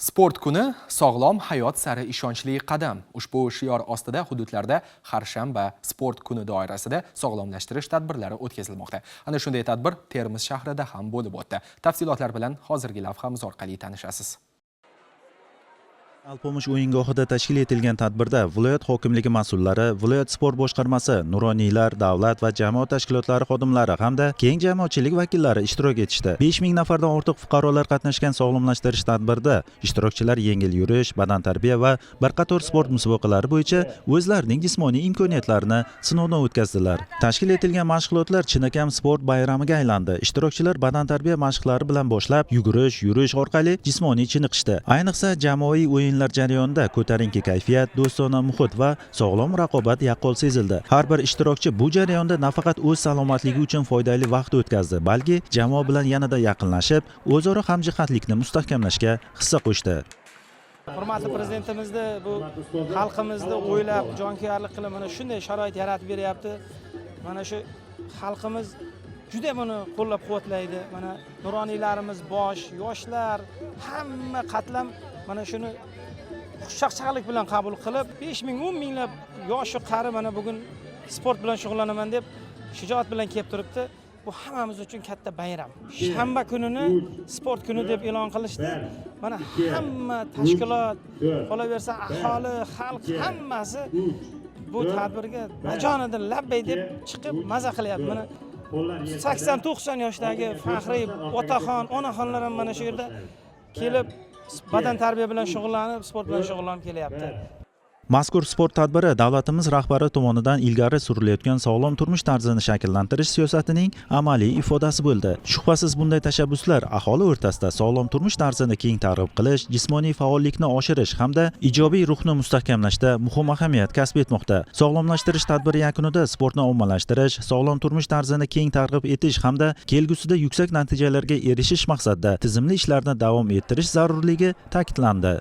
Sport kuni – sog'lom hayot sari ishonchli qadam. Ushbu shior ostida hududlarda har shanba sport kuni doirasida sog'lomlashtirish tadbirlari o'tkazilmoqda. Ana shunday tadbir Termiz shahrida ham bo'lib o'tdi. Tafsilotlar bilan hozirgi lavhamiz orqali tanishasiz. Alpomish o'yingohida tashkil etilgan tadbirda viloyat hokimligi mas'ullari, viloyat sport boshqarmasi, nuroniylar, davlat va jamoat tashkilotlari xodimlari hamda keng jamoatchilik vakillari ishtirok etishdi. 5000 nafardan ortiq fuqarolar qatnashgan sog'lomlashtirish tadbirida ishtirokchilar yengil yurish, badantarbiya va bir qator sport musobaqalari bo'yicha o'zlarining jismoniy imkoniyatlarini sinovdan o'tkazdilar. Tashkil etilgan mashg'ulotlar chinakam sport bayramiga aylandi. Ishtirokchilar badantarbiya mashqlari bilan boshlab, yugurish, yurish orqali jismoniy chiniqishdi. Ayniqsa, jamoaviy o'yinlar jarayonida ko'tarinki kayfiyat, do'stona muhit va sog'lom raqobat yaqqol sezildi. Har bir ishtirokchi bu jarayonda nafaqat o'z salomatligi uchun foydali vaqt o'tkazdi, balki jamoa bilan yanada yaqinlashib, o'zaro hamjihatlikni mustahkamlashga hissa qo'shdi. Hurmatli prezidentimizni bu xalqimizni o'ylab, jonkuyarlik qilib, mana shunday sharoit yaratib beryapti. Mana shu xalqimiz juda buni qo'llab quvvatlaydi. Mana nuroniylarimiz, bosh yoshlar, hamma qatlam mana shuni xushchaqchaqlik bilan qabul qilib, 5000, 10 minglab yoshu qari mana bugun sport bilan shug'ullanaman deb shijoat bilan kelib turibdi. Bu hammamiz uchun katta bayram. Shanba kunini sport kuni deb e'lon qilishdi. Mana hamma tashkilot, qolaversa aholi, xalq, hammasi bu tadbirga bajonidan labbay deb chiqib, maza qilyapti. Mana 80-90 yoshdagi faxriy otaxon, onaxonlar ham mana shu yerda kelib, badan tarbiya bilan shug'ullanib, sport bilan shug'ullanib kelyapti. Mazkur sport tadbiri davlatimiz rahbari tomonidan ilgari surilayotgan sog'lom turmush tarzini shakllantirish siyosatining amaliy ifodasi bo'ldi. Shubhasiz, bunday tashabbuslar aholi o'rtasida sog'lom turmush tarzini keng targ'ib qilish, jismoniy faollikni oshirish hamda ijobiy ruhni mustahkamlashda muhim ahamiyat kasb etmoqda. Sog'lomlashtirish tadbiri yakunida sportni ommalashtirish, sog'lom turmush tarzini keng targ'ib etish hamda kelgusida yuksak natijalarga erishish maqsadida tizimli ishlarni davom ettirish zarurligi ta'kidlandi.